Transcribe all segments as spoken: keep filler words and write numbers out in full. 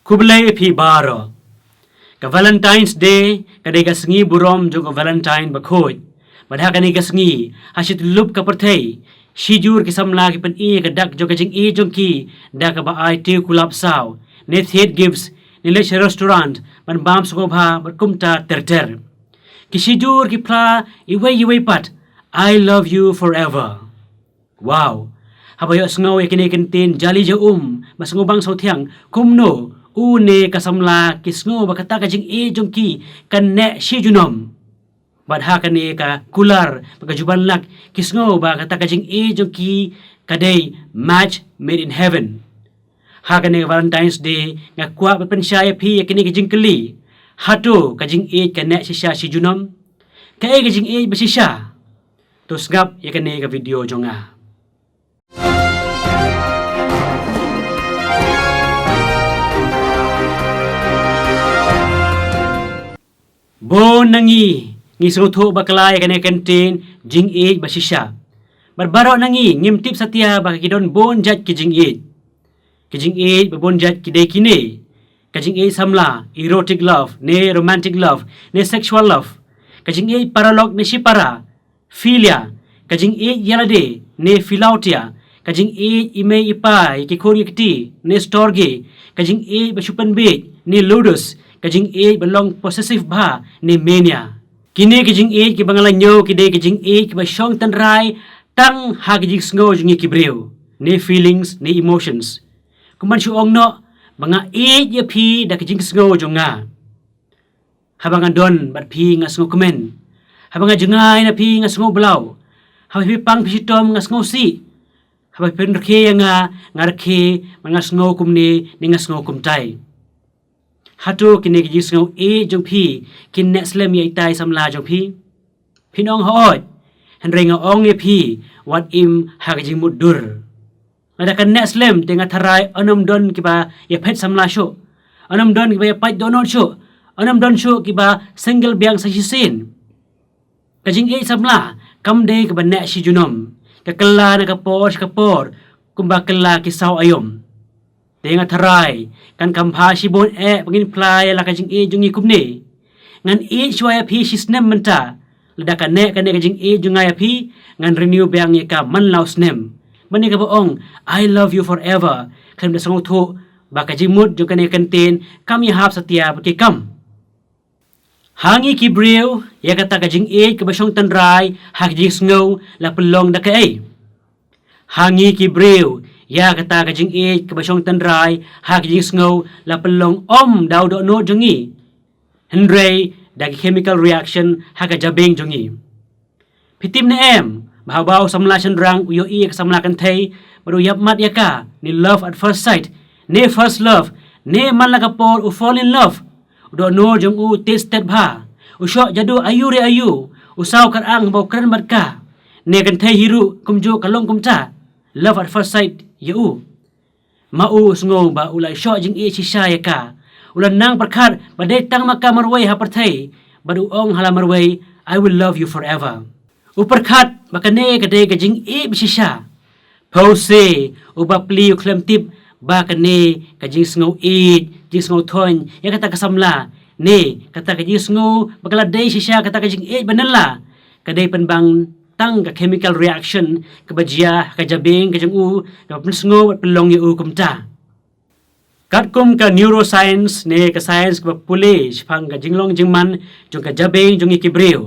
Khublei ïa phi baroh. Ka Valentine's Day ka dei ka sngi burom jong ka Valentine bakhuid. Bad ha kane ka sngi, ha shityllup ka pyrthei, shijur ki samla ki pyni ïa ka dak jong ka jingïeit jong ki da kaba ai tiew kulab saw, ne thied gifts, ne leit sha restaurant ban bam sngewbha bad kumta ter ter. Ki shijur ki phla iwei ïa iwei pat, "I love you forever." Wow. Haba ïohsngew ïa kine ki kyntien jali ja um, ba sngewbang sngewthiang, kumno u ne ka samla ki sngew ba kata ka jingïeit jong ki kan neh shi junom? Bad ha kane ka kular bad ka juban lak, ki sngew ba kata ka jingïeit jong ki ka dei match made in heaven. Ha kane ka Valentine's Day, nga kwah ban pynshai ïa phi ïa kine ki jingkylli. Hato ka jingïeit ka neh shisha shi junom? Kaei ka jingïeit ba shisha? To sngap ïa kane ka video jong nga. Bun na ngi ngi sngewthuh bakla ïa kane ka kyntien jingïeit ba shisha. Bad baroh na ngi ngim tip satia ba ki don bun jait ki jingïeit. Ki jingïeit ba bun jait ki dei kine: ka jingïeit samla, erotic love, ne romantic love, ne sexual love; ka jingïeit paralok ne shipara, philia; ka jingïeit ïalade, ne philautia; ka jingïeit i mei i pa ïa ki khun ki kti, ne storge; ka jingïeit ba shu pynbiej, ne ludus; ka jingïeit ba long possessive bha, ne mania. Kine ki jingïeit kiba nga la ñiew ki dei ki jingïeit kiba shong tynrai tang ha ki jingsngew jong ngi ki briew, ne feelings, ne emotions. Kumban shu ong noh ba nga ïeit ïa phi da ki jingsngew jong nga. Haba nga don bad phi nga sngewkmen. Haba nga jngai na phi nga sngewblaw. Haba phi pang phi shitom nga sngewsih. Haba phi pynrkhie ïa nga, nga rkhie, bad nga sngew kumne ne nga sngew kumtai. Hato kine ki jingsngew ïeit jong phi kin neh slem ïa itai i samla jong phi? Phin ong hooid. Hynrei nga ong ïa phi, wat im ha ka jingmutdur. Lada kan neh slem te nga tharai yn ym don kiba ïaphet samla shuh. Yn ym don kiba ïapait dohnud shuh. Yn ym don shuh kiba single biang sa shisien. Ka jingïeit samla kam dei kaba neh shi junom, ka kylla na ka por sha ka por, kumba kylla ki saw aïom. Te nga tharai kan kham bha shibun eh ba ngin phla ïa la ka jingïeit jong ngi kumne. Ngan ïeit shuwa ïa phi shi snem mynta. Lada ka neh kane ka jingïeit jong nga ïa phi, ngan renew biang ïa ka man la u snem. Mane kaba ong, "I love you forever." Khlem da sngewthuh ba ka jingmut jong kane ka kyntien kam ïahap satia bad ki kam. Ha ngi ki briew, ïa kata ka jingïeit kaba shong tynrai ha ka jingsngew la pynlong da kaei? Ha ngi ki briew, ïa kata ka jingïeit kaba shong tynrai ha ka jingsngew la pynlong ym da u dohnud jong ngi, hynrei da ki chemical reaction ha ka jabieng jong ngi. Phi tip ne em ba haba u samla shynrang u ïohi ïa ka samla kynthei bad u ïapmat ïa ka, ne love at first sight, ne first love, ne man la ka por u fall in love, u dohnud jong u tied stet bha, u shoh jadu aïu re aïu, u saw kyrang ba u kren bad ka, ne kynthei hi ruh kumjuh ka long kumta, love at first sight ïa u. Ma u u sngew ba u la shoh jingïeit shisha ïa ka. U la nang pyrkhat ba dei tang ma ka marwei ha pyrthei, bad u ong ha la marwei, "I will love you forever." U pyrkhat ba kane ka dei ka jingïeit ba shisha. Phewse u bapli u khlem tip ba kane ka jingsngew ïeit, jingsngew thoiñ ïa kata ka samla, ne kata ka jingsngew ba ka la dei shisha kata ka jingïeit ba nylla, ka dei pynban tang ka chemical reaction kaba jia ha ka jabieng ka jong u, kaba pynsngew bad pynlong ïa u kumta. Katkum ka neuroscience ne ka science kaba pule shaphang ka jinglong jingman jong ka jabieng jong ngi ki briew,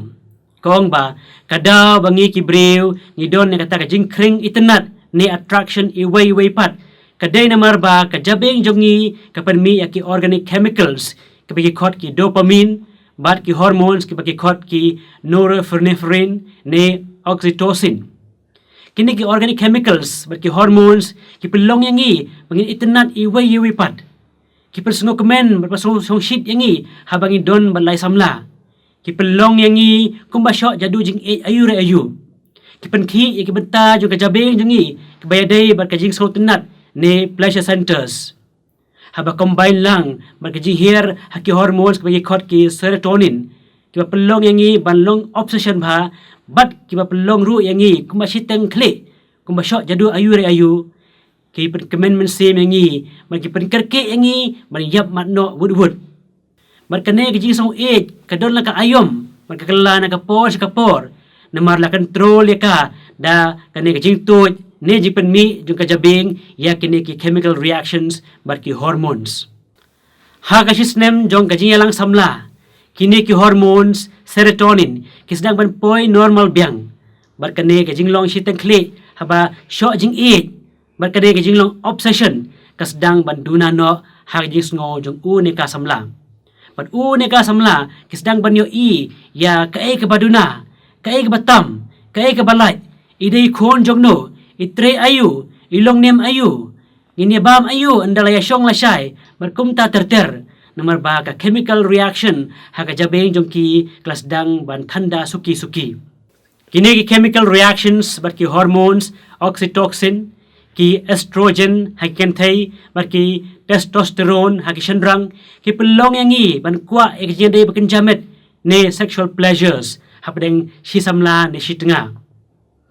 ka ong ba ka daw ba ngi ki briew ngi don ïa kata ka jingkhring itynnad ne attraction iwei ïa iwei pat, ka dei namar ba ka jabieng jong ngi ka pynmih ïa ki organic chemicals kiba ki khot ki dopamine bad ki hormones kiba ki khot ki norepinephrine ne oxytocin. Kine ki organic chemicals bad ki hormones ki pynlong ïa ngi ba ngin itynnad iwei ïa iwei pat. Ki pynsngewkmen bad pynsngewshongshit ïa ngi haba ngi don bad la i samla. Ki pynlong ïa ngi kumba shoh jadu jingïeit aïu re aïu. Ki pynkhih ïa ki bynta jong ka jabieng jong ngi kiba ïadei bad ka jingsngewtynnad ne pleasure centers. Haba combine lang bad ka jinghiar ha ki hormones kiba ki khot ki serotonin, kiba pynlong ïa ngi ban long obsession bha, bad kiba pynlong ruh ïa ngi kumba shiteng khlieh, kumba shoh jadu aïu re aïu, ki pynkmen mynsiem ïa ngi, bad ki pynkyrkieh ïa ngi ban ïap mad noh wut wut. Bad kane ka jingsngew ïeit ka don la ka aïom, bad ka kylla na ka por sha ka por, namar la control ïa ka da kane ka jingtuid ne jingpynmih jong ka jabieng ïa kine ki chemical reactions bad ki hormones. Ha ka shisnem jong ka jingïalang samla, kine ki hormones serotonin ki sdang ban poi normal biang. Bad kane ka jinglong shiteng khlieh haba shoh jingïeit, bad kane ka jinglong obsession ka sdang ban duna noh ha ka jingsngew jong u ne ka samla. Bad u ne ka samla ki sdang ban ïohi ïa kaei kaba duna, kaei kaba tam, kaei kaba lait, i dei khun jong no, i trei aïu, i long nem aïu, ngin ïa bam aïu ynda la ïa shong la shai, bad kumta ter ter. Namar ba ka chemical reaction ha ka jabieng jong ki ka la sdang ban thanda suki suki. Kine ki chemical reactions bad ki hormones, oxytocin, ki estrogen ha ki kynthei, bad ki testosterone ha ki shynrang, ki pynlong ïa ngi ban kwah ïa ka jingïadei ba kynja met ne sexual pleasures hapdeng shi samla ne shi tnga.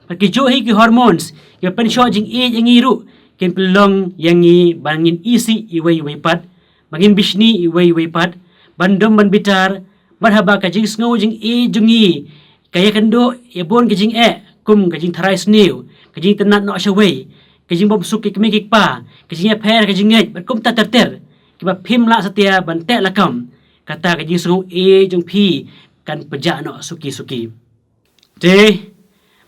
Bad ki juh hi ki hormones kiba pynshoh jingïeit ïa ngi ruh kin pynlong ïa ngi ba ngin isih iwei ïa iwei pat, ba ngin bishni iwei ïa iwei pat, ban dum ban bitar. Bad haba ka jingsngew jingïeit jong ngi ka ïakynduh ïa bun ka jingeh, kum ka jingtharai sniew, ka jingtynnad noh shawei, ka jingbym suk ki kmie ki kpa, ka jingïapher ka jingngeit, bad kumta ter ter, kiba phim lah satia ban teh lakam, kata ka jingsngew ïeit jong phi kan pynjah noh suki suki. Te,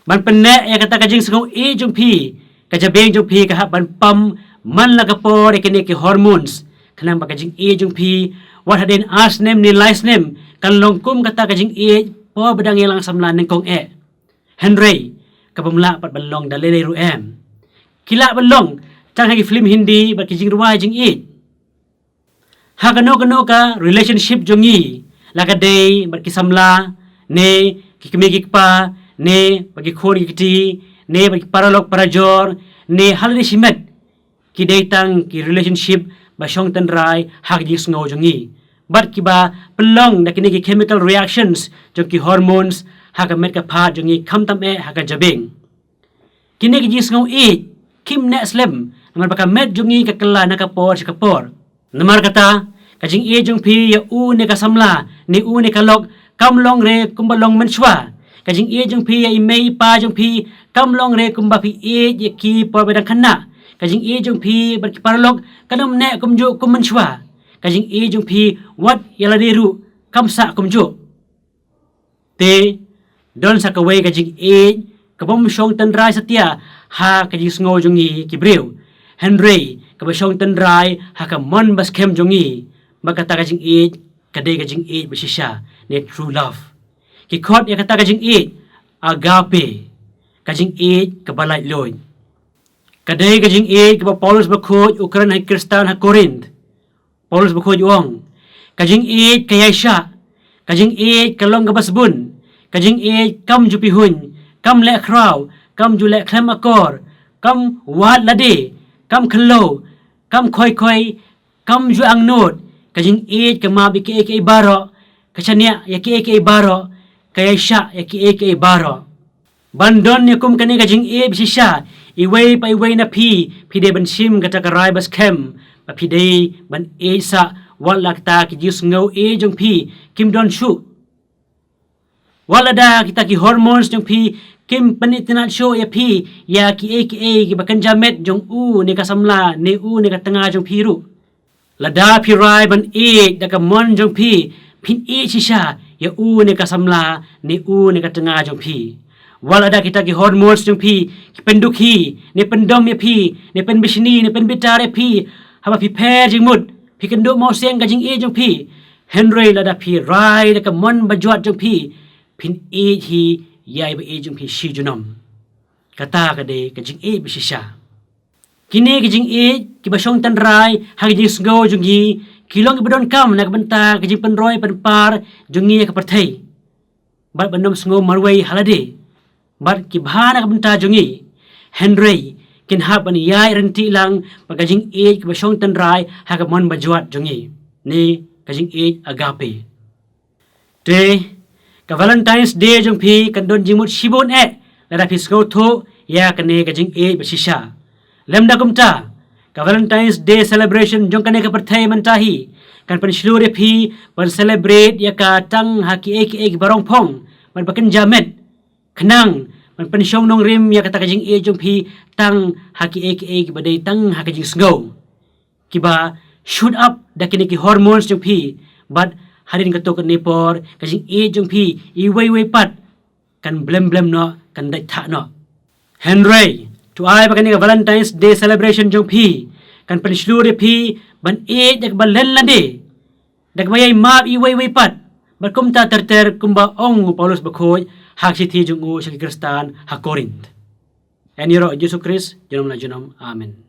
ban pynneh ïa kata ka jingsngew ïeit jong phi, ka jabieng jong phi ka hap ban pam man la ka por ïa kine ki hormones, khnang ba ka jingïeit jong phi, wat hadien ar snem ne lai snem, kan long kum kata ka jingïeit por ba dang ïalang samla nyngkong eh. Hynrei ka bym lah pat ban long da lei lei ruh em. Ki lah ban long tang ha ki film Hindi bad ki jingrwai jingïeit. Ha kano kano ka relationship jong ngi, la ka dei bad ki samla, ne ki kmie ki kpa, ne bad ki khun ki kti, ne bad ki paralok parajor, ne ha lade shimet, ki dei tang ki relationship ba shong tynrai ha ka jingsngew jong ngi. Bad kiba pynlong da kine ki chemical reactions jong ki hormones ha ka met ka phad jong ngi, khamtam eh ha ka jabieng. Kine ki jingsngew ïeit kim neh slem, namar ba ka met jong ngi ka kylla na ka por sha ka por. Namar kata, ka jingïeit jong phi ïa u ne ka samla, ne u ne ka lok, kam long re kumba long mynshuwa. Ka jingïeit jong phi ïa i mei i pa jong phi kam long re kumba phi ïeit ïa ki por ba dang khynnah. Ka jingïeit jong phi bad ki paralok kan ym neh kumjuh kum mynshuwa. Ka jingïeit jong phi wat ïa lade ruh kam sah kumjuh. Te, don sa kawei ka jingïeit kabym shong tynrai satia ha ka jingsngew jong ngi ki briew, hynrei kaba shong tynrai ha ka mon ba skhem jong ngi. Ba kata ka jingïeit ka dei ka jingïeit ba shisha, ne true love. Ki khot ïa kata ka jingïeit agape, ka jingïeit kaba laitluid. Ka dei ka jingïeit kaba Paulus Bakhuid u kren ha ki Khristan ha Korinth. Paulus Bakhuid u ong, ka jingïeit ka ïaishah, ka jingïeit ka long kaba sbun, ka jingïeit kam ju pihuiñ, kam leh khraw, kam ju leh khlem akor, kam wad lade, kam khyllew, kam khoi khoi, kam ju angnud. Ka jingïeit ka map ïa kiei kiei baroh, ka shaniah ïa kiei kiei baroh, ka ïaishah ïa kiei kiei baroh. Ban don ïa kum kane ka jingïeit ba shisha, iwei pa iwei na phi, phi dei ban shim kata ka rai ba skhem ba phi dei ban ïeit sah wat la kita ki jingsngew ïeit jong phi kim don shuh. Wat lada kita ki hormones jong phi kim pynitynnad shuh ïa phi ïa kiei kiei kiba kynja met jong u ne ka samla ne u ne ka tnga jong phi ruh. Lada phi rai ban ïeit da ka mon jong phi, phin ïeit shisha ïa u ne ka samla ne u ne ka tnga jong phi. Wat lada kita ki hormones jong phi ki pyndukhi, ne pyndom ïa phi, ne pynbishni, ne pynbitar ïa phi, haba phi pher jingmut, phi kynduh mawsiang ka jingïeit jong phi. Hynrei lada phi rai da ka mon bajot jong phi, phin ïeit hi ïa i ba ïeit jong phi shi junom. Kata ka dei ka jingïeit ba shisha. Kine ki jingïeit kiba shong tynrai ha ki jingsngew jong ngi, ki long kiba donkam na ka bynta ka jingpynroi pynpar jong ngi ha ka pyrthei, bad ban ym sngew marwei ha lade, bad ki bha na ka bynta jong ngi. Hynrei kin hap ban ïaid ryntih lang bad ka jingïeit kiba shong tynrai ha ka mon bajot jong ngi, ne ka jingïeit agape. Te, ka Valentine's Day jong phi kan don jingmut shibun eh lada phi sngewthuh ïa kane ka jingïeit ba shisha. Lymda kumta, ka Valentine's Day celebration jong kane ka pyrthei mynta hi kan pynshlur ïa phi ban celebrate ïa ka tang ha kiei kiei kiba rong phong bad ba kynja met, khnang ban pynshong nongrim ïa kata ka jingïeit jong phi tang ha kiei kiei kiba dei tang ha ka jingsngew, kiba shoot up da kine ki hormones jong phi, bad hadien katto katne por ka jingïeit jong phi iwei iwei pat kan blem blem noh, kan dait thah noh. Hynrei to ai ba kane ka Valentine's Day celebration jong phi kan pynshlur ïa phi ban ïeit da kaba len lade, da kaba ïai map iwei iwei pat, bad kumta ter ter, kumba ong u Paulus Bakhuid ha ka shithi jong u sha ki Khristan ha Korinth. Yn ïaroh Jisu Khrist junom la junom. Amen.